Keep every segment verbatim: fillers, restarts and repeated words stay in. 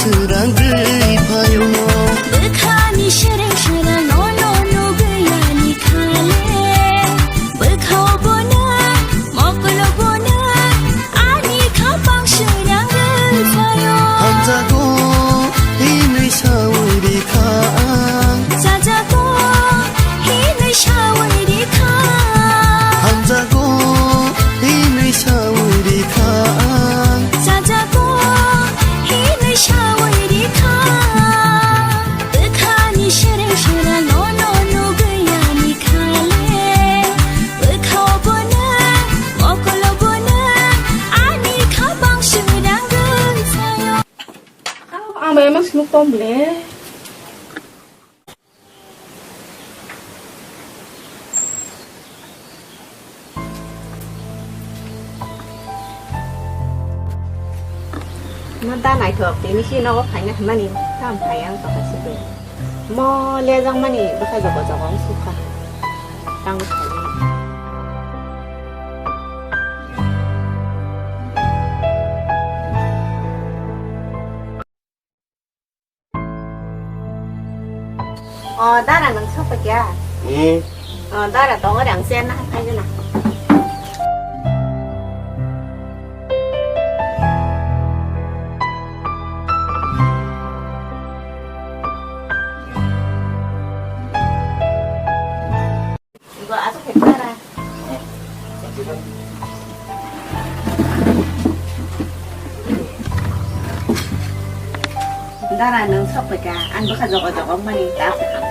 Swrang rwi phaio. Bwkhani sereng sereng nono nugwi ani khale. Bwkhao bono, mokolo bono, ani khapang swrang rwi phaio. Hamjago hinwi sawi rikha ang. Chajago hinwi sawi rikha. Hamjago hinwi sawi rikha ang. Chajago hinwi sawi rikha. Bwkhani sereng sereng nono nugwi ani khale. Bwkhao bono, mokolo bono, ani khapang swrang rwi phaio. Ang bai ma swnuk tom le. Ma da naithok, tini si nogo phaina hwnmani, tam phai ang tokha si bo. Mo lejak mani bwkha jogo jogo wng sukha. Tang phai. O, dara nwng sokphaikha? Hmm. O, dara tongo re, ang cherna hai phaigwna. Ibo aswk khe dara. Dara nwng sokphaikha, ang bwkha jogo jogo wngmani ta se ham.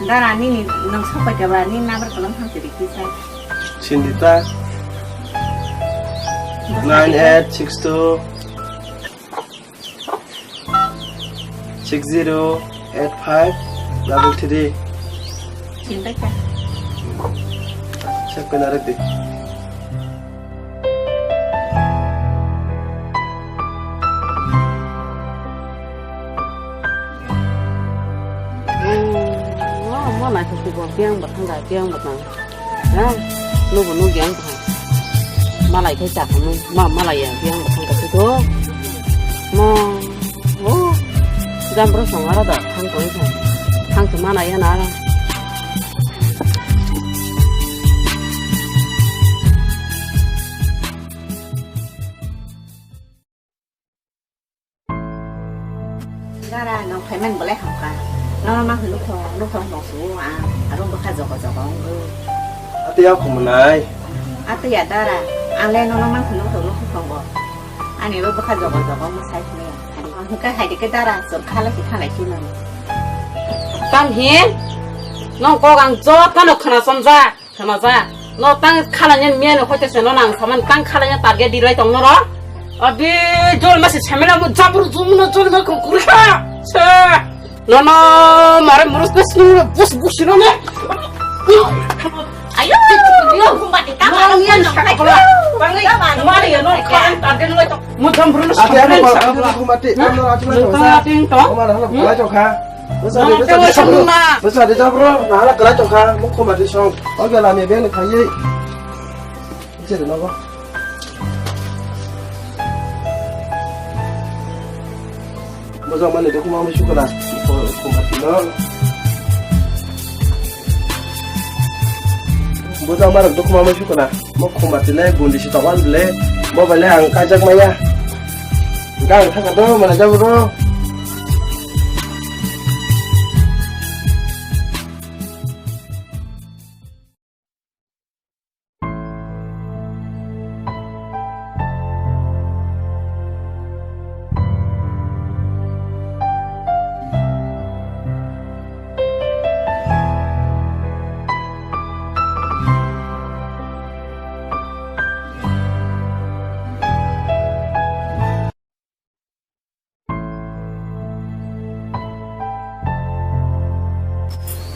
Dara nini nwng sokphaikha ba nini number kolom hamsi rikisa. Sindita. Nine eight six two. Six zero eight five double three. Sindai kha. Check kena rek di. Mo, mo naithok twi bo biyang bwthang da, biyang bwthang. Ha? Nubo nugya ang tong. Malai khai cha khamung. Ma, malai ya, biyang bwthang kasi to. Mo, o, jambro song aro da, thang tong kha. Thang se malai ya na aro. Dara, nwng phaimani belai hamkha. Nono ma khe nukhung, nukhung tong su ang, aro bwkha jogo jogo wngwi. Atwi ya khumunai. Atwi ya dara, ang le nono ma khe nukhung, nukhung tongo. Ani ro bwkha jogo jogo wngwi sai khmaya. Ang hwnkhe hai de khe dara, chwng kha lai khe thanglai khe nang. Tam hi? Nong kok ang jotono khna somjak. Khnaja, no tang khalainani miyano hoite se no nang saman tang khalaina target di rai tong noro. Abi jol masi samela mo jabur jumno jol ma ko kurikha. Se. No no mare murus na sinu bus bus sinu ne. Ayo, yo kumbati tang. Mare yan sakala. Mare ya no khan target no to. Mo jambur no. Ate ate kumbati tang no ate no to. Kumbati no to. Kumbati no to. Bwsa de, bwsa de, jabro. Bwsa de, jabro. Nahala kwlai tongkha, mukho mati song. O gela me beng khaiye. Jere nogo. Bwsa mani dokuma mui sukala. Mukho mati no. Bwsa mani dokuma mui sukala. Mukho mati le gundi si tawan le. Bo bale ang kajak maya. Gang thaka do mana jabro.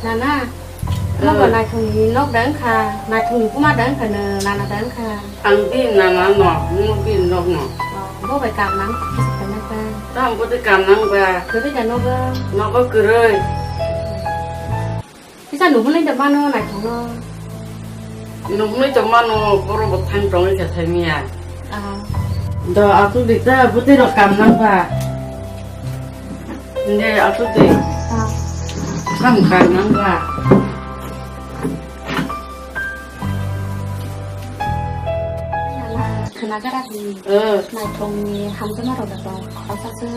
Nana, nobo naithokni nok da wngkha, naithokni buma da wngkha, nw nana da wngkha. Ang bini nana no, nwng bini nok no. Oh, bo bai kam nang kisa khainai kha. Tamo bo tei kam nang ba? Kwrwi da nogo? Nogo kwrwi. Kisa nuhunai da mano naithokno. Nuhunai to mano, boro bo thang tongwi kha thaimiya. Ah. Do atu di ta butiro kam nang ba. Inde atu di. Ah. Kam kam nang ba. Khna gara di. Eh. Naithok ni hamjama rok da tong. Khorsa se.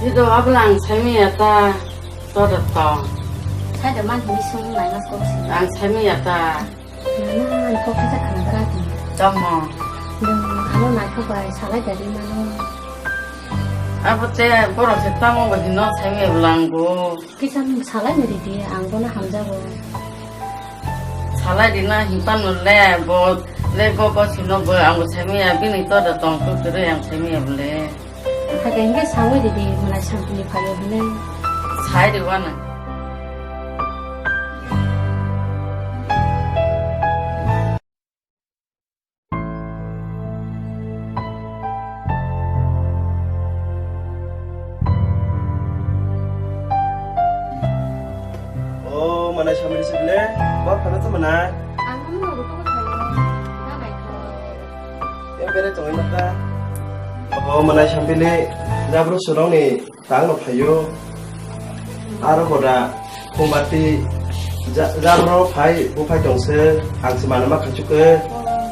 Di do abla ang saimi ya ta. To da tong. Sai da man ni sung nai mas kok si. Ang saimi ya ta. Nana, ang kok kisa khna gra di. Tamo. Nwng ano naithok bai salai dari mano. Abo te borok se tamo bai hino saimi bwlango. Kisa nwng salai ni ridi, ang bono hamjago. Salai rina hinpan no le, bo le go go sino bo ang saimi ya bini to da tong tu tu ang saimi ya bole. Hakhe hingke sawi ridi, mwnai sampili phaio hinwi. Sai rwano. O, mwnai sampili sibile, ba phana to mwnai. Ang no ruko ko phaio, na naikho. Yang bere tongwi mata. O, mwnai sampili, jabru surong ni tang no phaio. Aro boda, kumbati, ja-, jabro phai, buphai tongse, ang se manama khachuke,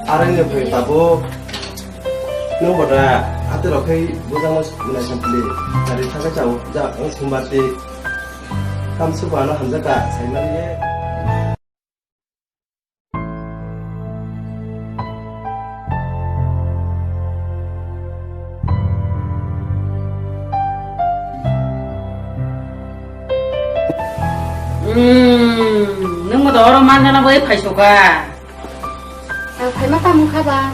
aro ini phai tabuk. Nung boda, ate rokhai, bujang no mwnai sampili, tari thakai chao, ja, ang kumbati. Kamsu bano hamjaka, saimani ye. Hmm, nwng bo oro manjana bai phaisoka. Ang phaima tamo kha ba?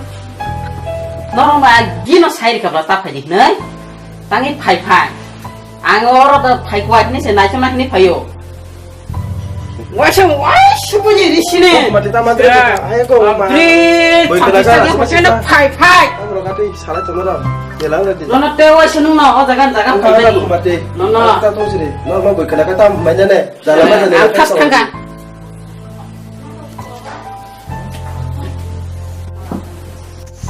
Norok ba gino sai rikha ba ta phai di hinwi. Tangwi phai phai. Ang oro da phai kwak ni se naisana hini phaio. Waisa, waisa bujui di sini. Mati tama de. Ayo ko ma. Bri, boi kena ka. Phai phai. Ang ro kati sala tamo da. Jelang da di. Nono te waisa nung no o jaga jaga phai. Mati. Nono. Ta tong sini. No ma boi kena ka tam manya ne. Jala ma jala. Ang khas thangka.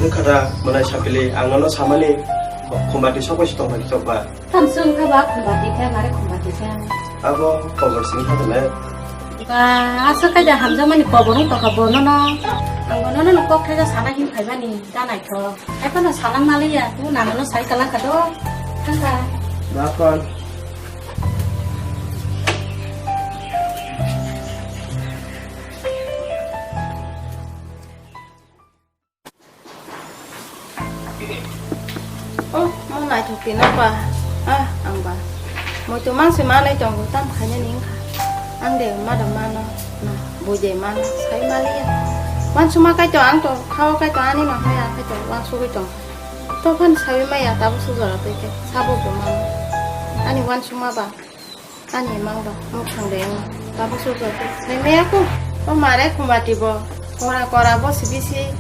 Wngkha da, mwnai sapili, ang nono samani, Khumbati sok bai se tongphai chokba. Tamswk wngkha ba Khumbati khe, mare Khumbati khe. Abo kobor simi kha dole. Ba, aswk khe da hamjakmani kobor wng tongkha bo nono. Ang bo nono kok thaisa sana hin phaibani, da naithok. Hai phano salang maliya, tu nanono sai kalang kha do. Thangkha. Ba kon. Oh, mo naithok tino ba. Ah, ang ba. Moi to mang se manai tongo, tam khaina ni wngkha. Ang de ma da mano, na, bui de mano, sai maliya. Wansukma kai to, ang to, khao kai to, ani no hai, ang kai to, wansugwi tong. To phan sawi maya, tabo sujora twi khe, sabo bo mano. Ani wansukma ba. Ani mang ba, mukhang de ang. Tabo sujora twi. Sai maya ko, o mare Khumbati bo. Kora kora bo sibisi.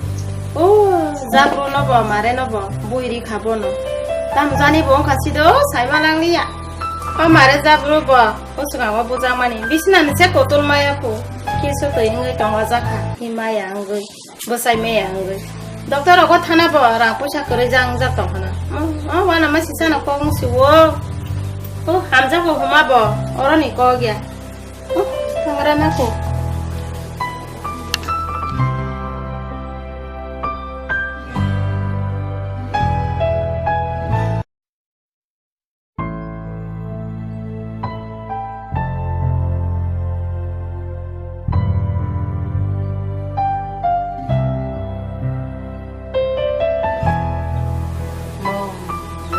O, jabru no bo, mare no bo, bui ri kha bo no. Tam jani bo wngkha sido, sai ma lang liya. O mare jabru bo, o swkang o bujak mani. Bisina ni se kotul maya ko. Kisu twi wngwi tongo jakha. Hi maya wngwi. Bwsai meya wngwi. Doctor rogo thana bo rang puisa kwrwi jang jak tong khna. Oh, oh, wana ma sisa no kok wng si o. Oh, hamjak bo huma bo. Oro ni kok ya. Oh, tangra na ko.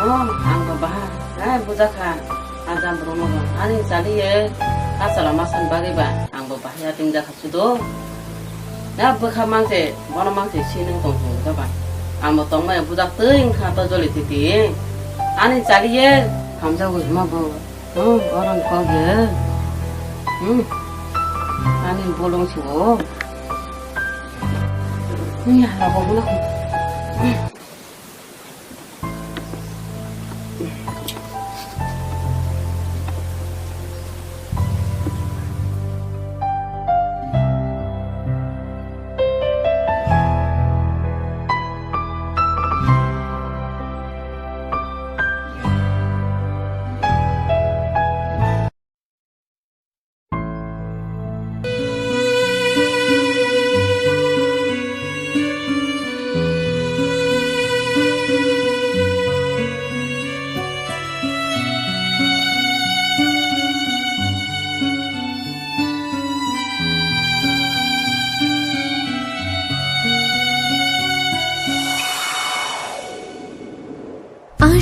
Oh, oh, ang ba baha, hai bujakha, ajam bromo ba, ani chaliye, kachala masan bagwi ba, ang ba bahai ating jakha. Sudo. Ya bwkha mangse, bono mangse sinung tong thung kha ba. Amo tongmaya bujak twi wngkha to joli titi. Ani chaliye. Hamjago hima bo. Hmm, orang kok ye. Hmm. Ani bolong sibo. Ni hala ko bula.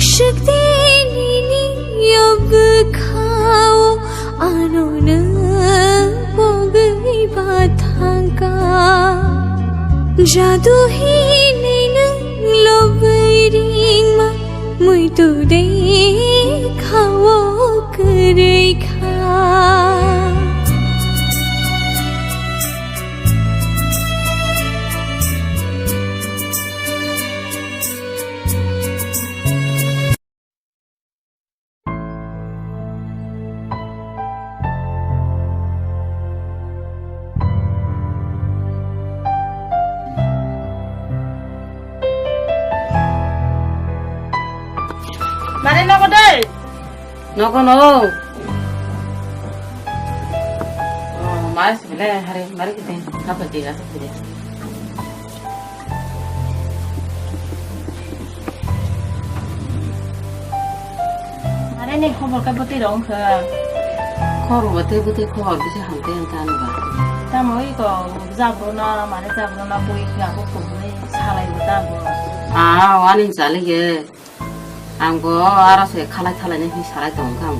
Shakti nini yobkhao ano nang pogwi bathangka. Jadu hinwi nang lobwi ringma muitu de khao kwrwi kha. Mare nogo dai. Nogo no. Oh, mare sibile hari mare kita apa dia apa dia. Mare ni khobor khe bwtwi rw wngkha? Khobor bwtwi bwtwi khobor bisi hamtwi wngkha ani ba. Tamo iko jabro na mare jabro na bui khe ako kubui salai bo tamo. Ah, wani chali ge. Ang bo aro se khalai khalai ni hi salai tong kha ang.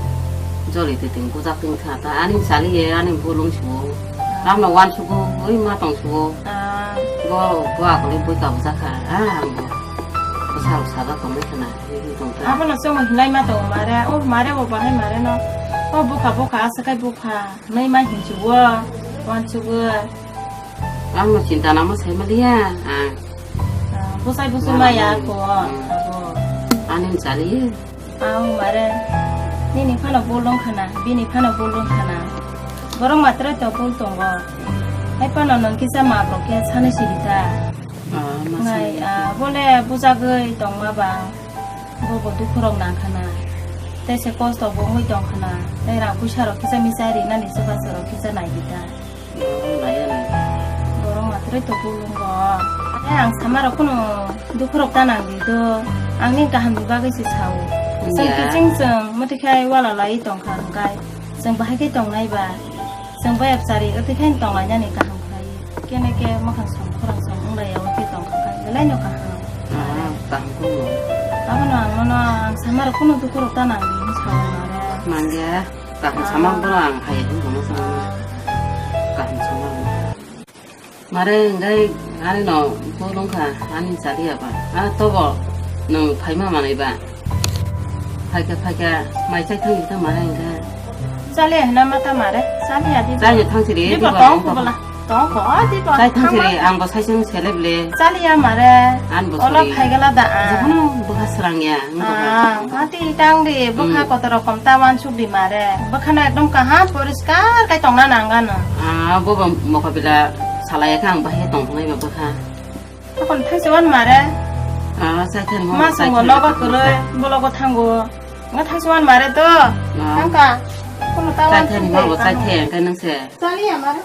Joli twi twi bujak tong kha ta ani chali ye ani bolong subo. Ramno wan subo oi ma tong subo. Ah. Bo bo akole bui ka bujak kha. Ah, ang bo. Bwsa rok sajak tong nai khna. Hi hi tong kha. Abono chwng hinai ma tongo mare. Oh, mare bo bahai mare no. Oh, bukha bukha aswk kai bukha. Nai ma hin subo. Wan subo. Ang no chinta namo sai maliya. Ah. Ah, bwsai bwsai maya ko. Hmm. Abo. Ani chali. Ang mare. Nini phano bolong khana, bini phano bolong khana. Borok matrai to bol tongo. Hai phano nang kisa ma bro khe sani sirita. Ah, ma ngai, sani. Ah, bole bujagwi tongma ba. Bobo dukhu rok nang khana. Tei se kosto bo wngwi tong khana. Tei rang puisa rok kisa misa rinani se basa rok kisa nai dita. Naya nai. Borok matrai to bolong bo. Tei ang sama rok kuno dukhu rok ta nang di do. Ang ni kaham ni bagwi se sao. Chwng ya. Kiching chwng muti khai wala lai tong kha hwnkhe. Chwng bahai khe tong nai ba. Chwng bai abchari wtwi khai tong lai nani kaham khlai. Kene ke mokhang som khorang som wng lai ya wtwi tong kha khe belai no kaham. Ah, kaham ko. Abono ang nono ang sama rok kuno dukhu rok ta nang di sao mare. Mangya. Kaham sama bono ang hai hwn bono sama. Kaham sama. Mare engkai ani no bolong kha ani chali aba. Ah, tobo nung phaima manai ba. Phaikha phaikha mai chai thang ta mare engkai. Chali hna mata mare. Chali adi. Chai thang siri. Di ba tong ko bala. Tong ko di ba. Chai thang siri ang bo sai sung seleb le. Chali ya mare. An bo. Ola sori. Phaigala da. Jokono bwkha srang ya. Ah, mati tang di bwkha kotor rokom ta wansuk di mare. Bwkha no ekdom kaham poriskar kai tongna nang ano. Ah, bo bo mokha bila salai kha ang bahai tong nai ba bwkha. Tokon thaise wan mare. Ah, sai khen mo. Ma sai sungo khen. Nogo kwrwi, bologo thango. Nga thaise wan mare to. Ah. Thangka. Kono ta wan. Sai khen mo, sai khen kai nang se. Chali ya mare.